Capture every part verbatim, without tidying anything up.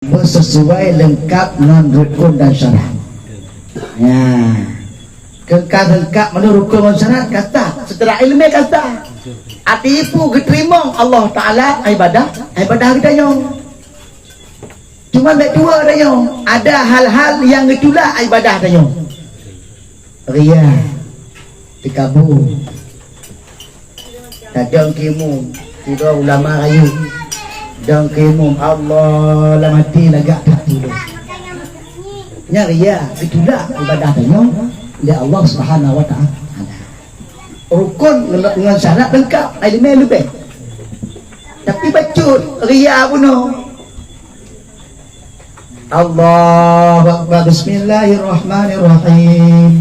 Beusesuai leungkab ngon rukun dan syarat. Ya. Keu ka leungkab meunurot rukun ngon syarat, ka sah. Secara ileumèe ka sah. Arti peue geuteurimong Allah Taala ibadah, ibadah geutanyoe. Cuma bèk tuwoe tanyoe, ada hal-hal nyang geutulak ibadah tanyoe. Ria, teukabô. Tajong keu imum, sidroe ulama rayeuk. Dong keu imum, Allah lam até lagak that tulông. Nyan ria, geutulak ibadah tanyoe lé Allah Subhanahu wa Taala. Rukun ngon, ngon syarat leungkab, ileumèe leubèh. Tapi bacut, ria bunoe. Allahu Akbar, Bismillahirrahmanirrahim.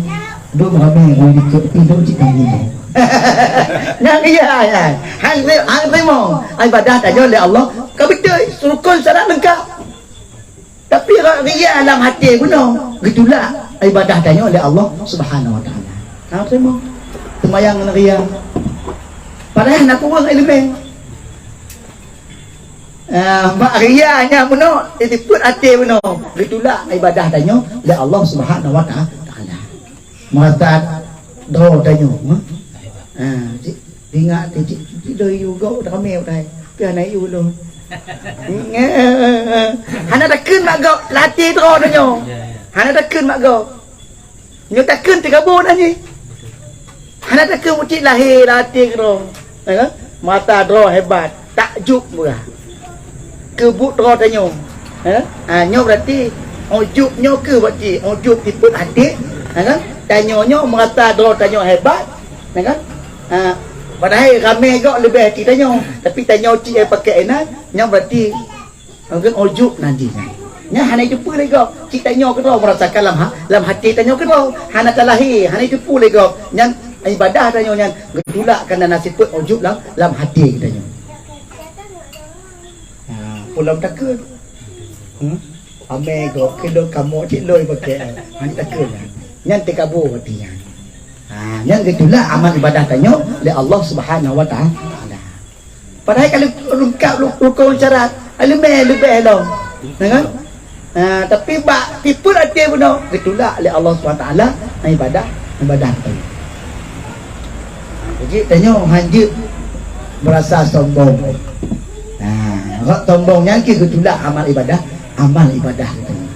Dum ramè ureueng likot tidur cit kami. Nyan ria, nyan. Hang, hang teurimong ibadah tanyoe lé Allah, ka beutôi, rukun syarat leungkab. Tapi ria lam até bunoe, geutulak ibadah tanyoe lé Allah Subhanahu wa Taala. Hang teurimong. Seumayang ngon ria. Padahai na kureueng ileumèe. Ah, bak ria nyan bunoe, di sifeuet até bunoe, geutulak ibadah tanyoe lé Allah Subhanahu wa Taala. Meurasa droe tanyoe, ha? Ah, cit, ingat cit, cit, cit lôn yue gob ramè utai. Pih hana yue lôn. Hana takheun mak gob, lam até droe tanyoe. Hana takheun mak gob. Nyoe takheun teukabô na jih. Hana takheun mucit lahé lam até keudroe. Ya kan? Mata droe hebat, takjub murah. Keu buet droe tanyoe. Ya? Ha, nyoe berarti ujub nyoe keu berarti ujub sifeuet até. Ya kan? Tanyoe nyoe mata droe tanyoe hebat. Ya kan? Ha, padahai ramè gob leubeh até tanyoe. Tapi tanyoe cit nyang pakai inan, nyoe berarti Mungken ujub na jih nyan. Nyan hana jiteupeue lé gob. Cit tanyoe keudroe meurasakan lam ha-, lam até tanyoe keudroe. Hana talahé, hana jiteupeue lé gob. Nyan ibadah tanyoe nyan geutulak kareuna na sifeuet ujub lam, lam até tanyoe. Ha, peue lom takheun. Hmm? Amé gob keu lôn kamoe cit lôn pakai. Hana takheun nyan. Nyan teukabô até nyan. Ha, nyan geutulak amal ibadah tanyoe lé Allah Subhanahu wa Taala. Padahai ka leungkab rukon syarat, leubeh, leubeh lom. Nah kan? Ha, tapi bak sifeuet até bunoe geutulak lé Allah Subhanahu wa Taala ibadah, ibadah tanyoe. Jadi tanyoe hanjeuet meurasa sombong. Nah, rot sombong nyan keuh geutulak amal ibadah, amal ibadah tanyoe.